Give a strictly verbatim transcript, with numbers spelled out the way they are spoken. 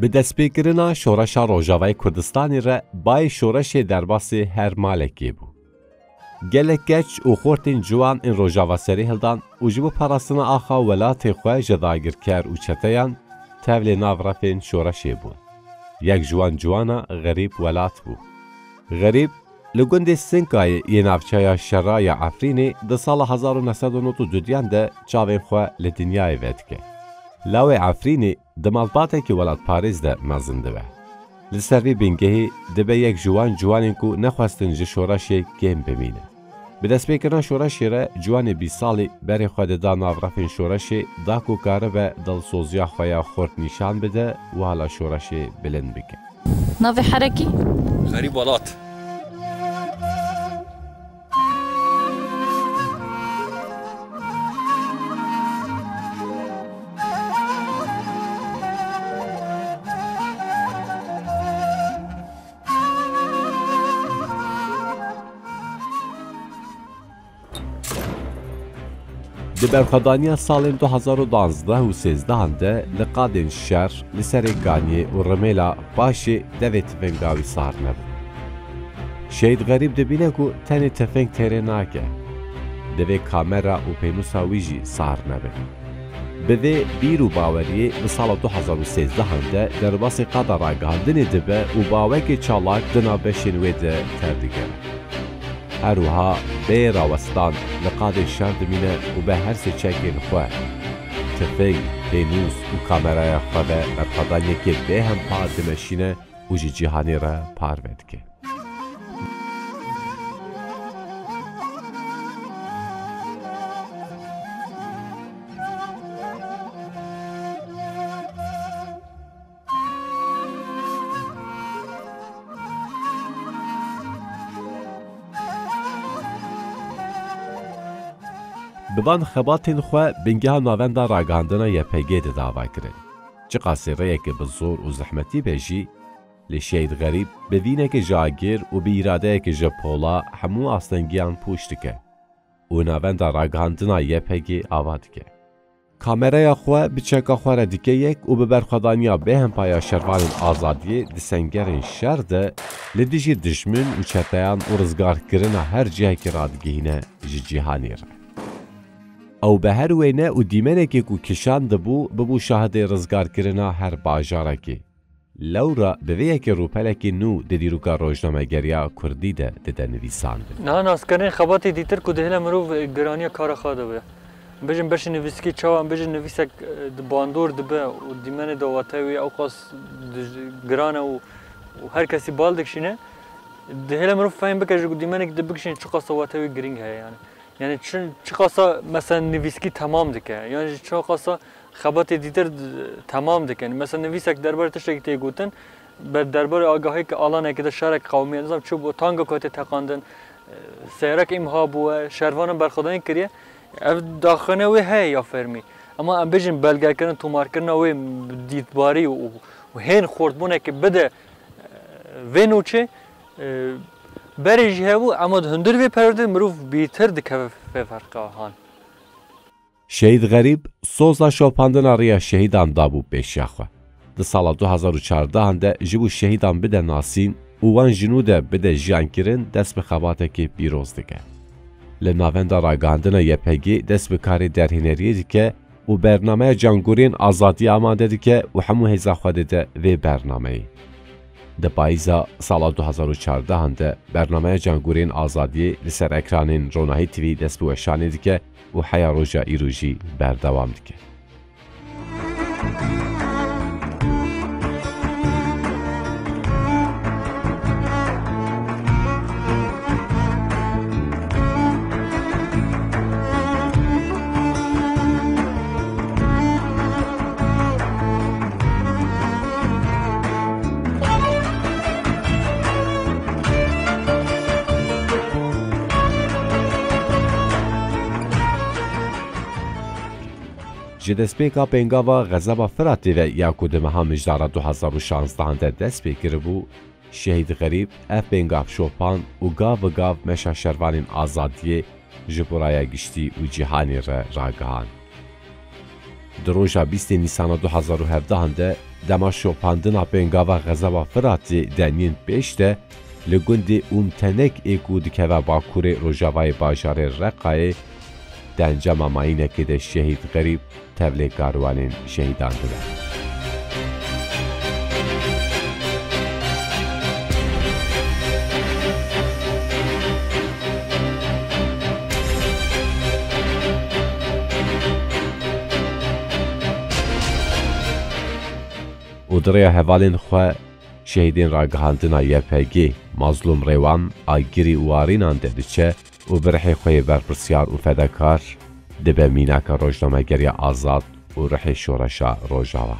Bi destpêkirina Şoreşa Rojavayê Kurdistanê re bayê şoreşê derbasê her malekê bû. Gelek keç û xortên ciwan ên Rojava serê hildan û ji bo parastina axa welatê xwe ji dagirker û çeteyan tevlê nav refên şoreşê bûn. Yek ji wan ciwana Xerîb Welat bû. Xerîb li gundê Sinkayê yê navçeya Şera ya Efrînê di sala hezar û neh sed û nod û dudiyan de çavên xwe li dinyayê vedike. Lawê Efrînê di malbatekî welatparêz de mezin dibe. Li ser vî bingehî dibe yek ji wan ciwanên ku nexwestin ji şoreşê kêm bimîne. Bi destpêkirina şoreşê re ciwanê bîst salî berê xwe dida nav refên şoreşê da ku karibe dilsoziya xwe ya xurt nîşan bide û hala şoreşê bilind bike. Navê herekî? Xerîb Welat. Di berxwedaniya salên du hezar û duwazdeh û sêzdehan de li qadên şer li serê Ganiyê û Rimêla paşê devê tifinga wî sar nebû. Şehîd Xerîb dibîne ku tenê tifing têrê nake. Divê kamera û pênûsa wî jî sar nebe. Bi vê bîr û baweriyê di sala du hezar û sêzdehan de derbasî qada ragihandinê dibe û bawekê çalak di nav beşên wê de tevdigere. Her wiha bê rawestan li qadên şer dimîne û bi her sê çekên xwe, tifing, pênûs û kameraya xwe ve berxwedaniyekê bêhempa dimeşîne û ji cîhanê re parve dike. Bi van xebatên xwe bingeha navenda ragihandina Y P G dide avakirin. Çiqasî rêyeke bi zor û zehmetî be jî, lê Şehîd Xerîb bi vîneke ji agir û bi îradeyeke ji pola hemû astengiyan pûç dike û navenda ragihandina Y P G ava dike. Kameraya xwe bi çeka xwe re dike yek û bi berxwedaniya bêhempa ya şervanên azadiyê di sengerên şer de li dijî dijmin û çeteyan û rizgarkirina her cihekî radigihîne ji cîhanê re. Ew bi her wêne û dîmenekê ku kişandibû, bibû şahidê rizgarkirina her bajarekê. Lewra bi vê yekê rûpelekî nû di dîroka rojnamegeriya kurdî de dide nivîsandin. Niha naskirinên xebatê dîtir ku dihêle mirov giraniya kara xwe de be. Bêjin beşê nivîskî çawa, bêjin nivîsek, e, di bandor dibe û dîmenê de wate wî ewqas dij-, giran e û, û her kesî bal dikişîne. Dihêle mirov fehm bike ji ku dîmenek dibikişîne çiqasa wate wî girîng heye yani. Yani çi-, çiqasa mesela nivîskî temam dike. Yan jî çiqasa xebatê dîtir d-, temam dike. Mesela nivîsek derbarê tiştekî tê gotin, ber derbarê agahiyeke alanekê de şerek qewmiye, nizam çi bû, tanga ku tê teqandin, e, seyrek îmha bûye, şervanan berxwedanî kiriye. Ev daxwîna wê heye ya fermî. Ema em bêjin belgekirin, tomarkirina wê dîtbarî û, û hên xortbûnekê bide, e, vê nûçê, e, berê jî hebû, ema di hundir vê perwerdê mirov bîtir dikeve vê ferqahan. Şehîd Xerîb soza şopandina Riya Şehîdan dabû pêşiya xwe. Di sala du hezar û çardehan de ji bo şehîdan bide nasîn û wan ji nû de bide jiyankirin, dest bi xebatekê pîroz dike. Li navenda ragihandina Y P G dest bi karê derhêneriyê dike û bernameya Cangûrên Azadiyê amade dike û hemû hêza xwe dide vê bernameyê. Di payîza sala du hezar û çardehan de bernameya Cangûrên Azadiyê li ser ekranên Ronahî T V dest bi weşanê dike û heya roja îro jî berdewam dike. Ji destpêka pêngava Xezeba Firatê ve ya ku di meha Mijdara du hezar û şanzdehan de dest pê kiribû, Şehîd Xerîb ev pêngav şopand û gav bi gav meşa şervanên azadiyê ji bo raya giştî û cîhanê re ragihand. Di roja bîstê Nîsana du hezar û hevdehan de dema şopandina pêngava Xezeba Firatê deniyên pêş de li gundê Umtenek ê ku dikeve bakurê rojavayê bajarê Reqayê, di encama mayînekê de şehîd Xerîb tevlê karwanên şehîdan dibe. Û di rêya hevalên xwe şehîdên ragihandina Y P G, Mazlûm Rêwan, Agirî û Arînan de diçe û bi rihê xwe yê berpirsyar û fedakar dibe mînaka rojnamegeriya azad û rihê şoreşa Rojava.